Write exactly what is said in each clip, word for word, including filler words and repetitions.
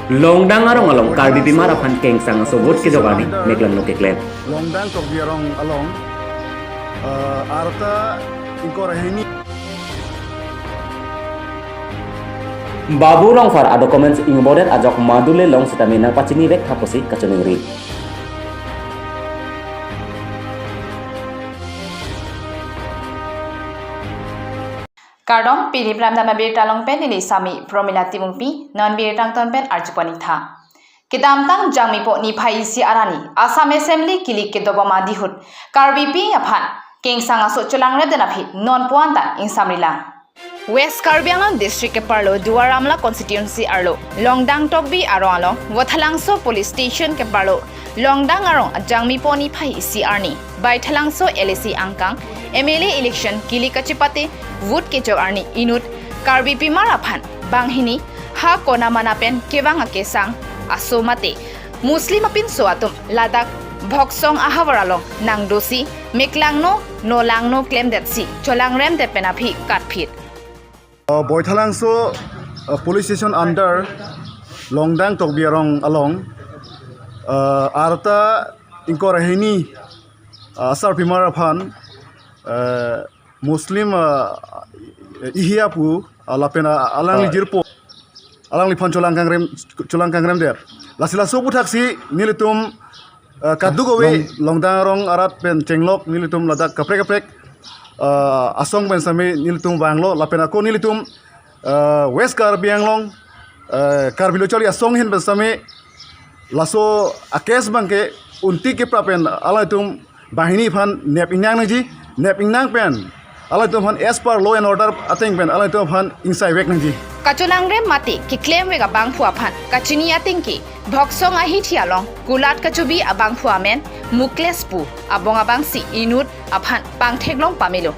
Longdang arong along Karbi Pimar aphan kengsang aso vote kejok arni meklangno keklem. Longdang Tokbi arong along, eh, arta ingkoi ra hini. Babu Rongphar a-documents ingbodet ajok madule long sitame nangpachinivek tha pusi kachiningri. Kardom, pini pramdam abirta along pen neli Sami Promila Timungpi, non birta angton pen arjupon ingtha. Kedamtang Jangmipo niphai isi arni, Assam Assembly kilik kedobom adihut, Karbipi aphan kengsang aso cholangrepdet aphi non puan ta ingsamrilang. West Karbi Anglong District keparlo Duar Amla Constituency arlo, Longdang Tokbi arong along, Vathalangso Police Station keparlo, Longdang arong Jangmipo niphai isi arni, Baithalangso L A C angkang, M L A election kilik kachipate vote kejok arni inut, Karbi Pimar aphan banghini ha kona mana pen kevang akesang aso mate Muslim apinso atum ladak Bhoksong ahavar along nangdosi meklangno nolangno klemdetsi cholangremdet pen aphi katphit. Uh, Baithalangso, uh, police station under Longdang Tokbi arong along, uh, arta ingkoi ra hini, uh, Asar Pimar aphan, uh, Muslim, ah, ihi apu, ah, lapen, ah, alangli, ah, jirpo, alangliphan cholangkangrem, cholangkangremdet. Lasi laso aputhaksi nelitum, ah, kadokave Long- Longdang arong arat pen chenglok nelitum ladak kaprek kaprek, ah, asong pen sitame nelitum vanglo lapen ako nelitum, ah, West Karbi Anglong, ah, Karbi Lo Charli Asong ahin pen sitame laso a-case abangke unti kepra pen alanglitum banghini aphan nep ingnang nangji, nep ingnang pen alanglitum aphan as per law and order ateng pen alanglitum aphan ingsaivek nangji. Kacholangrem mate keklemvek abangphu aphan kachini ateng ke Bhoksong ahithi along kulat kachobi abangphu amen Mukles pu abong abangsi inut aphan pangtheklong pamelo.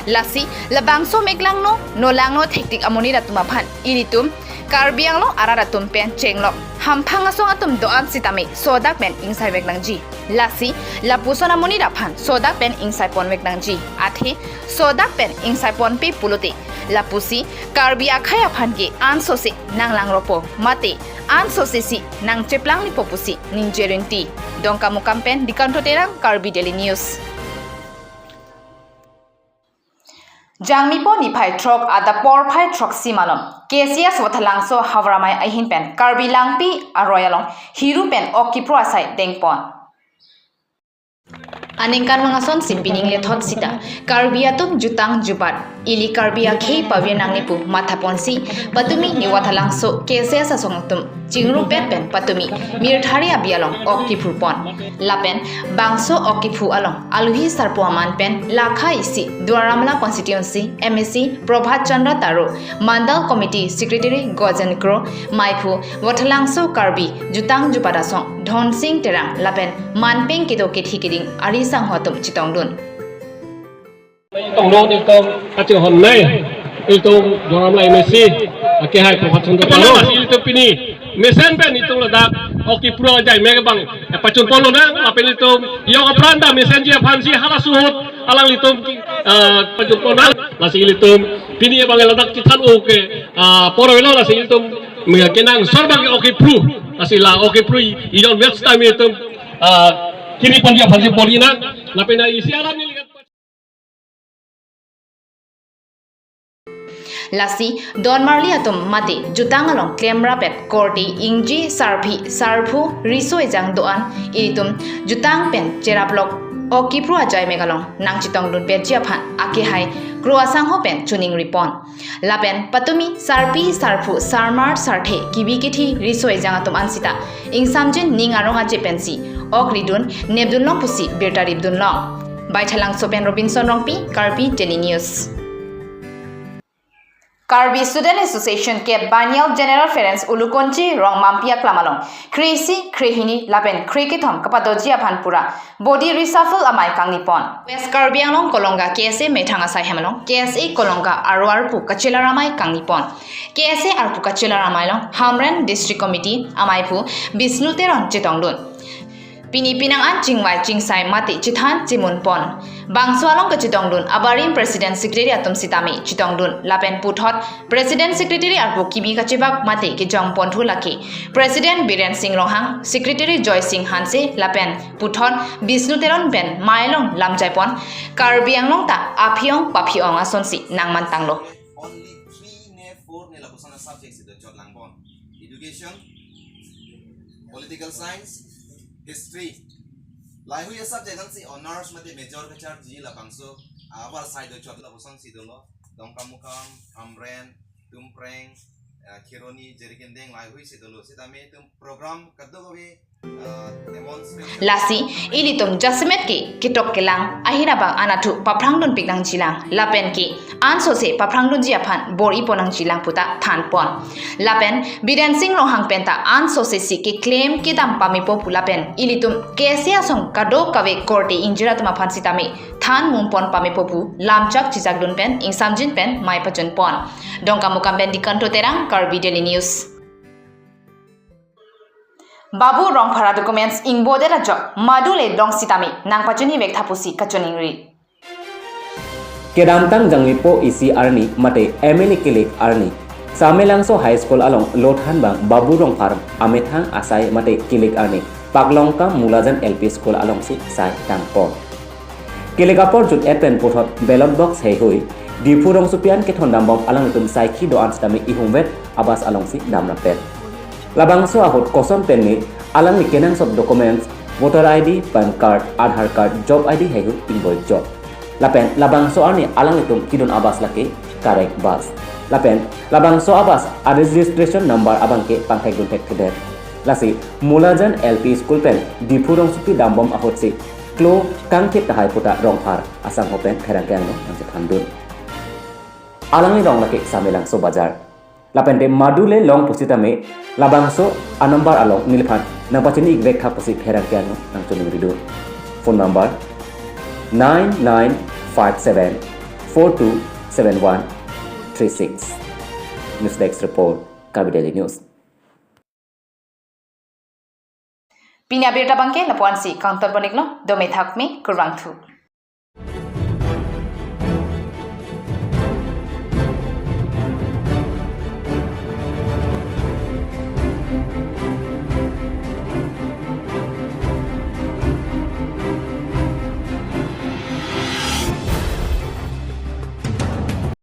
Lasi labangso meklangno nolangno thektik amonit atum aphan ilitum Karbi Anglong arat atum pen chenglok hamphang asong atum do-an sitame sodak pen ingsaivek nangji. Lasi lapuson amonit aphan sodak pen ingsaipon vek nangji. Athe sodak pen ingsaipon pe pulote lapusi Karbi akhei aphan ke ansose nanglang ropo mate ansose si nangcheplang nipo pusi ningje rinti. Dongkamukam pen Dikanto Terang, Karbi Daily News. Jangmipo niphai throk adap porphai throksi malom K C S Vathalangso Howrah Amei ahin pen Karbi Langpi aroi along hiru pen ok kiphru asai dengpon. Aningkan vang asonsi pining lethot sita Karbi atum jutang jubat ili Karbi akhei pavir nangne pu mathaponsi patumi ni Vathalangso K C S asong atum chingrum pen pen patumi Mirthari abi along ok kiphru pon. Lapen bangso ok kiphru along aluhi sarpo aman pen lakha isi Duar Amla constituency M A C Prabhat Chandra Taro, Mandal Committee Secretary Gojen Kro, maiphu Vathalangso Karbi jutang jubat asong Dhonsing Terang lapen manpeng kedo kethi keding ari sangho atum chetongdun. Tonglo nelitum kachinghon nai, ilitum Duar Amla M A C akehai Prabhat Chandra Taro. Ilitum pini mesen pen ilitum ladak ok kiphru ajai me abang, eh, pachunpon lonang, lapen ilitum yok apran ta mesenji aphansi halaso ahut alanglitum, eh, pachunpon nang. Lasi ilitum pini abang ladak chethan ok ke, ah, poroi lo, lasi ilitum me kenangsot abang ok kiphru, lasi la ok kiphru ijon west time ilitum, ah, kiri ponji aphansi bor-i nang, lapen isi alam neli Lasi donmarli atum mate jutang along klemrapet korte ingji sarpi sarpo riso ejang do-an ilitum jutang pen cheraplok ok kiphru ajai me along nangchetongdun petji aphan akehai Kro asangho pen chiningripon. Lapen patumi sarpi sarpo sarmar sarthe kibi kithi riso ejang atum ansita ingsamjin ning arong aje pensi ok ridun nepdun long pusi birta ripdun long. Baithalangso pen Robinson Rongpi, Karbi Daily News. Karbi Student Association kep biennial General Conference Ulukonchi Rongmampi aklam along kre-isi, krehini lapen krekethom kapadoji aphan pura body reshuffle amei kangnipon. West Karbi Anglong Kolonga K S A methang asai hem along K S A Kolonga arvar arpu kachelar amei kangnipon. K S A arpu kachelar amei along Hamren District Committee ameiphu Bishnu Teron chetongdun. Pini penang an chingvai chingsai mate chethan chemun pon. Bangso along kachetongdun abarim President Secretary atum sitame chetongdun lapen puthot President Secretary arpu kimi kachebak mate kejong ponthu lake President Biren Singh Ronghang, Secretary Joy Singh Hanse lapen puthot Bishnu Teron pen mai along lamjai pon, Karbi Anglong ta aphi-ong paphi-ong asonsi nangmantanglo. Only three ne four ne lapuson a subject si dochot lang pon. Education, political science, history. Laheihui a subject an si honours mate major kacharji labangso, ah, abar sai dochot lapuson si dolo. Dongkamukam, Hamren, Tumpreng, ah, Kheroni, Jirikindeng laheihui si dolo. Sitame itum program kadokave, ah, demonstration. Lasi ilitum jasemet ke ketok kelang ahin abang anatthu paphrangdun pik nangjilang lapen ke ansose paphrangdunji aphan bor-i pon nangjilang puta than pon. Lapen Biren Singh Ronghang penta ansose si keklem kedam pamepo pu lapen ilitum K S A asong kadokave korte ingjir atum aphan sitame than mum pon pamepo pu lamchak chichakdun pen ingsamjin pen mai pachun pon. Dongkamukam pen Dikanto Terang, Karbi Daily News. Babu Rongphar a documents ingbodet ajok madu le long sitame nangpachunivek tha pusi kachiningri. Kedamtang Janglipo isi arni mate M L A kilik arni Samelangso High School along lothan bang Babu Rongphar amethang asai mate kilik arni Paklongka Mulajan L P School alongsi sai tangpon. Kilik apor jut-et pen puthot ballot box heihui Diphu rongsopi an kethondam bom alanglitum saikhi do-an sitame ihumvet a-bus alongsi damrap pen. Labangso ahut koson pen ne alangli kenangsot documents, voter I D, PAN card, Aadhaar card, job I D heihui ingboi jok. Lapen labangso arni alanglitum kidun a-bus lake correct bus. Lapen labangso a-bus a-registration number abangke pangthekdun thekthedet. Lasi Mulajan L P School pen Diphu rongsopi dambom ahutsi klo kangthip tahai puta Rongphar asangho pen pherangke angno nangchethandun. Alangli rong lake Samelangso Bazar. Lapente madu le long pusitame labangso a-number along neliphan nangpachini-ikvek tha pusi pherangke angno nangchiningridun. Phone number nine nine five seven four two seven one three six. News Desk Report, Karbi Daily News. Pini abirta abangke lapu-ansi kangton pon-iklo, dome thakme, kurvangthu.